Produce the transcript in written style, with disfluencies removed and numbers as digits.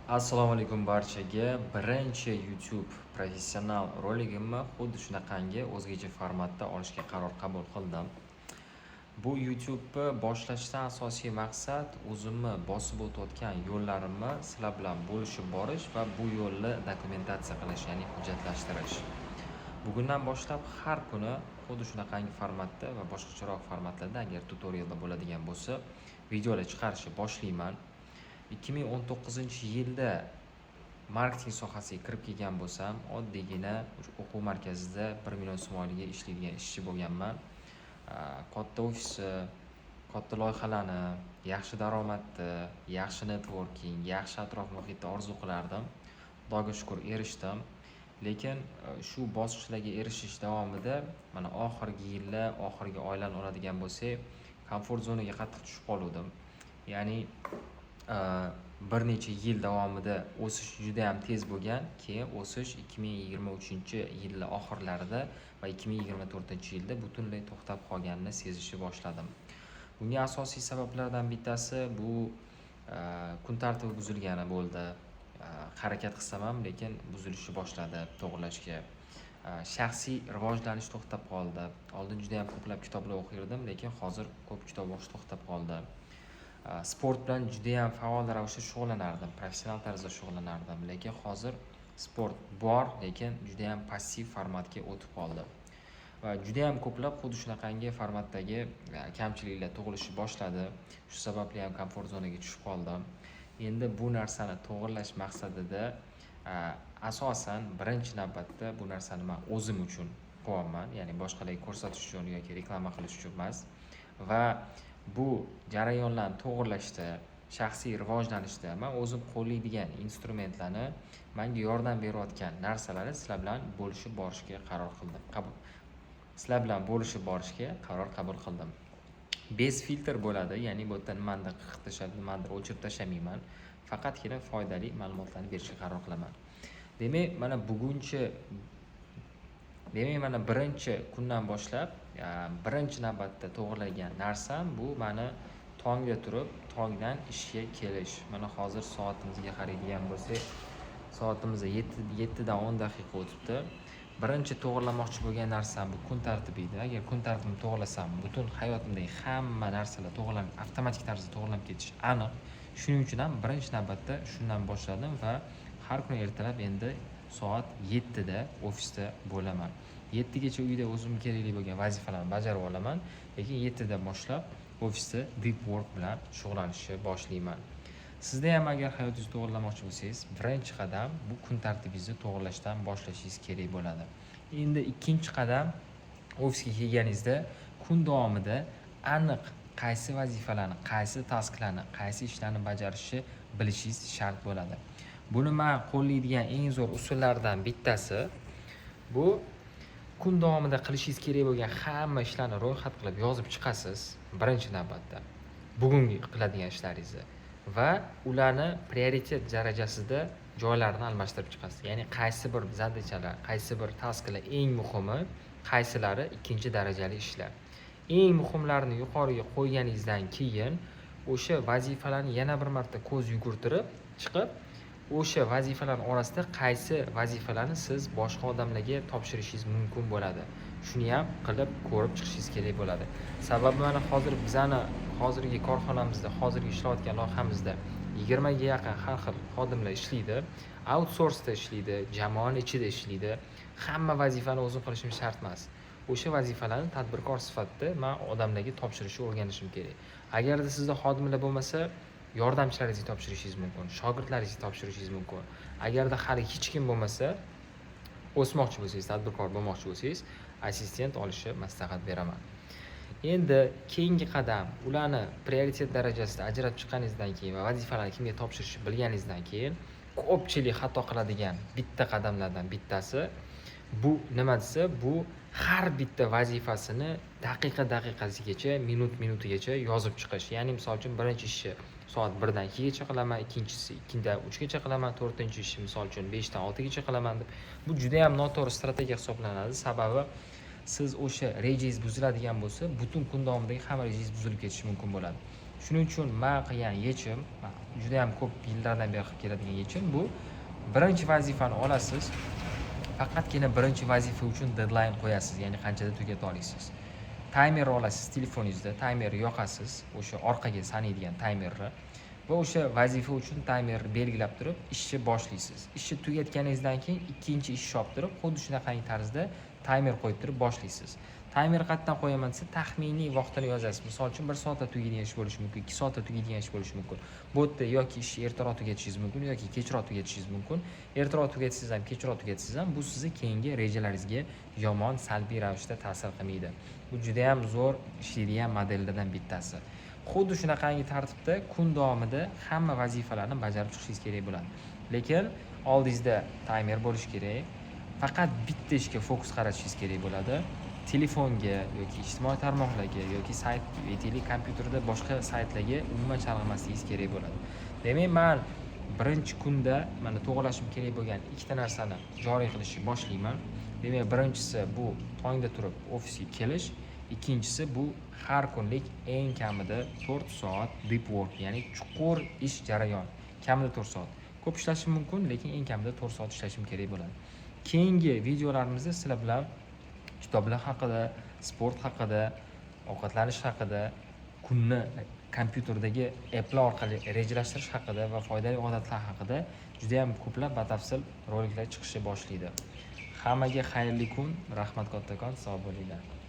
Assalomu alaykum barchaga. Birinchi YouTube professional roligimni xuddi shunaqangi o'zgacha formatda olishga qaror qabul qildim. Bu YouTube'ni boshlashdan asosiy maqsad o'zimni bosib o'tayotgan yo'llarimni sizlar bilan bo'lishib borish va bu yo'lni dokumentatsiya qilish, ya'ni hujjatlashtirish. Bugundan boshlab har kuni xuddi shunaqangi formatda va boshqacharoq formatlarda, agar tutorialda bo'ladigan bo'lsa, videolar chiqarishni boshlayman. 2019-yilda marketing sohasiga kirib kelgan bo'lsam, oddiygina o'quv markazida 1 million so'm oyligiga ishlaydigan ishchi bo'lganman. Katta ofisni, katta loyihalarni, yaxshi daromadni, yaxshi networking, yaxshi atrof muhitni orzu qilardim. Xudoga shukur, erishdim. Lekin shu bosqichlarga erishish davomida mana oxirgi yillar, oxirgi oylarni oladigan bo'lsak, komfort zonaga qattiq tushib qoluvdim. Ya'ni bir necha yil davomida o'sish judayam tez bo'lgan, keyin o'sish 2023-yillar oxirlarida va 2024-yilda butunlay to'xtab qolganini sezishni boshladim. Bunga asosiy sabablardan bittasi bu kun tartibi buzilgani bo'ldi. Harakat qilsam ham, lekin buzilishni boshladi to'g'irlashga. Shaxsiy rivojlanish to'xtab qoldi. Oldin judayam ko'plab kitoblar o'qirdim, lekin hozir ko'p kitob o'qish to'xtab qoldi. Sport bilan judayam faol ravishda shug'ullanardim, professional tarzda shug'ullanardim, lekin hozir sport bor, lekin judayam passiv formatga o'tib qoldi. Va judayam ko'plab xuddi shunaqangi formatdagi kamchiliklar tug'ilishni boshladi. Shu sababli ham komfort zonaga tushib qoldim. Endi bu narsani to'g'irlash maqsadida asosan birinchi navbatda bu narsani man o'zim uchun qilyapman, ya'ni boshqalarga ko'rsatish uchun yoki reklama qilish uchun emas. Va bu jarayonlarni to'g'irlashda, shaxsiy rivojlanishda man o'zim qo'llaydigan instrumentlarni, manga yordam berayotgan narsalarni sizlar bilan bo'lishib borishga qaror qildim. Qabul sizlar bilan bo'lishib borishga qaror qabul qildim. Без фильтр bo'ladi, ya'ni bu yerda nimanidir qirqib tashlab, nimanidir o'chirib tashlamayman. Faqatgina foydali ma'lumotlarni berishga qaror qilaman. Demak, mana bugunchi, demak, mana birinchi kundan boshlab birinchi navbatda to'g'irlagan narsam bu mani tongda turib, tongdan ishga kelish. Mana hozir soatimizga qaraydigan bo'lsak, soatimiz 7 dan 10 daqiqa o'tibdi. Birinchi to'g'irlamoqchi bo'lgan narsam bu kun tartibi edi. Agar kun tartibini to'g'irlasam, butun hayotimdagi hamma narsalar to'g'irlanib, avtomatik tarzda to'g'irlanib ketishi aniq. Shuning uchun ham birinchi navbatda shundan boshladim va har kuni ertalab endi soat 7da ofisda bo'laman. 7gacha uyda o'zimga kerakli bo'lgan vazifalarni bajarib olaman, lekin 7dan boshlab ofisda deep work bilan shug'ullanishni boshlayman. Sizda ham agar hayotingizni to'g'irlamoqchi bo'lsangiz, birinchi qadam bu kun tartibingizni to'g'irlashdan boshlashingiz kerak bo'ladi. Endi ikkinchi qadam: ofisga kelganingizda kun davomida aniq qaysi vazifalarni, qaysi tasklarni, qaysi ishlarni bajarishni bilishingiz shart bo'ladi. Buni man qo'llaydigan eng zo'r usullardan bittasi bu kun davomida qilishingiz kerak bo'lgan hamma ishlarni ro'yxat qilib yozib chiqasiz birinchi navbatda bugungi qiladigan ishlaringizni va ularni prioritet darajasida joylarini almashtirib chiqasiz. Ya'ni qaysi bir задача lar, qaysi bir tasklar eng muhimi, qaysilari ikkinchi darajali ishlar. Eng muhimlarini yuqoriga qo'yganingizdan keyin o'sha vazifalarni yana bir marta ko'z yugurtirib chiqib, o'sha vazifalarni orasida qaysi vazifalarni siz boshqa odamlarga topshirishingiz mumkin bo'ladi, shuni ham qilib ko'rib chiqishingiz kerak bo'ladi. Sababi mana hozir bizani hozirgi korxonamizda, hozirgi ishlayotgan loyihamizda 20ga yaqin har xil xodimlar ishlaydi, outsourceda ishlaydi, jamoani ichida ishlaydi. Hamma vazifani o'zim qilishim shart emas. O'sha vazifalarni tadbirkor sifatida man odamlarga topshirishni o'rganishim kerak. Agarda sizda xodimlar bo'lmasa, yordamchilaringizga topshirishingiz mumkin, shogirdlaringizga topshirishingiz mumkin. Agarda hali hech kim bo'lmasa, o'smoqchi bo'lsangiz, tadbirkor bo'lmoqchi bo'lsangiz, assistent olishni maslahat beraman. Endi keyingi qadam: ularni prioritet darajasida ajratib chiqqaningizdan keyin va vazifalarni kimga topshirishni bilganingizdan keyin ko'pchilik xato qiladigan bitta qadamlardan bittasi bu nima desa, bu har bitta vazifasini daqiqa daqiqasigacha, minut minutigacha yozib chiqish. Ya'ni misol uchun, birinchi ishni soat 1dan 2gacha qilaman, ikkinchisi 2dan 3gacha qilaman, to'rtinchi ishni, misol uchun, 5dan 6gacha qilaman deb. Bu judayam noto'g'ri strategiya hisoblanadi, sababi siz o'sha rejangiz buziladigan bo'lsa, butun kun davomidagi hamma rejangiz buzilib ketishi mumkin bo'ladi. Shuning uchun man qilgan yechim, man judayam ko'p yillardan beri qilib keladigan yechim bu: birinchi vazifani olasiz, faqatgina birinchi vazifa uchun deadline qo'yasiz, ya'ni qanchada tugata olasiz. Taymer olasiz, telefoningizda taymerni yoqasiz, o'sha orqaga sanaydigan taymerni, va o'sha vazifa uchun taymerni belgilab turib ishni boshlaysiz. Ishni tugatganingizdan keyin ikkinchi ishni olib turib, xuddi shunaqangi tarzda taymer qo'yib turib boshlaysiz. Taymer qayerdan qo'yaman desa, taxminiy vaqtini yozasiz. Misol uchun, 1 soatda tugaydigan ish bo'lishi mumkin, 2 soatda tugaydigan ish bo'lishi mumkin. Bu yerda yoki ishni ertaroq tugatishingiz mumkin, yoki kechroq tugatishingiz mumkin. Ertaroq tugatsangiz ham, kechroq tugatsangiz ham, bu sizni keyingi rejalaringizga yomon, salbiy ravishda ta'sir qilmaydi. Bu judayam zo'r ishlaydigan modellardan bittasi. Xuddi shunaqangi tartibda kun davomida hamma vazifalarni bajarib chiqishingiz kerak bo'ladi, lekin oldingizda taymer bo'lishi kerak, faqat bitta ishga fokus qaratishingiz kerak bo'ladi. Telefonga yoki ijtimoiy tarmoqlarga yoki sayt, aytaylik, kompyuterda boshqa saytlarga umuman chalg'imasligingiz kerak bo'ladi. Demak, man birinchi kunda mana to'g'irlashim kerak bo'lgan ikkita narsani joriy qilishni boshlayman. Demak, birinchisi bu tongda turib ofisga kelish, ikkinchisi bu har kunlik eng kamida 4 soat deep work, ya'ni chuqur ish jarayoni. Kamida 4 soat. Ko'p ishlashim mumkin, lekin eng kamida 4 soat ishlashim kerak bo'ladi. Keyingi videolarimizda sizlar bilan kitoblar haqida, sport haqida, ovqatlanish haqida, kunni kompyuterdagi applar orqali rejalashtirish haqida va foydali odatlar haqida judayam ko'plab batafsil roliklar chiqishni boshlaydi. Hammaga xayrli kun, rahmat kattakon, sog' bo'linglar.